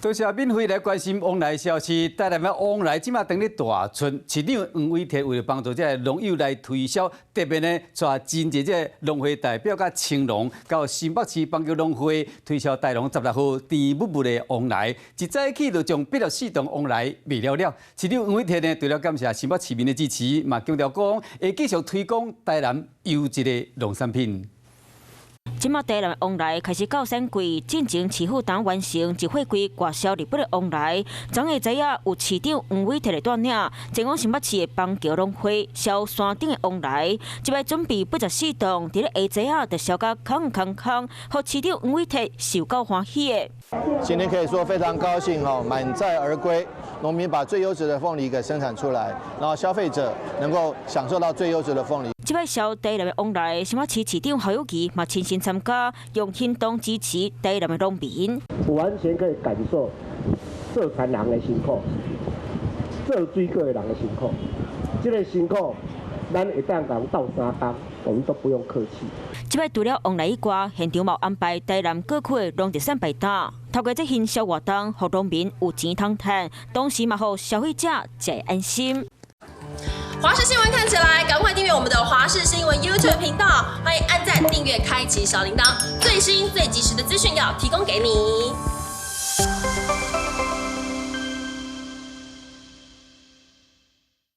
多謝免費來關心旺來消息，台南的旺來這馬當咧大春，市長黃偉哲為了幫助這个農友來推銷，特別呢，帶真濟這个農會代表佮青農到新北市板橋農會推銷台農16號甜蜜蜜的旺來，一早起就將84噸旺來賣了了。市長黃偉哲呢，除了感謝新北市民的支持，嘛強調講會繼續推廣台南優質的農產品。這馬台南旺來開始到產季，進前市府當完成一貨櫃外銷日本的旺來。昨下知影有市長黃偉哲的帶領，前往新北市的板橋農會銷山頂的旺來，這擺準備84噸，佇咧下晝仔就銷甲空空空，予市長黃偉哲受夠歡喜的。今天可以說非常高興哦，滿載而歸，農民把最優質的鳳梨給生產出來，然後消費者能夠享受到最優質的鳳梨。這擺銷台南的旺來，新北市市長侯友宜嘛親身參加，用行動支持台南的農民。完全可以感受做田人的辛苦，做水果的人的辛苦，這个辛苦，咱會當共鬥相共，我們都不用客氣。這擺除了旺來以外，現場嘛安排台南各區的農特產擺檔，透過這行銷活動，予農民有錢通賺，同時嘛予消費者食會安心。華視新聞看起來，趕快訂閱我們的華視新聞 YouTube 頻道，歡迎按讚、訂閱、開啟小鈴鐺，最新最及時的資訊要提供給你。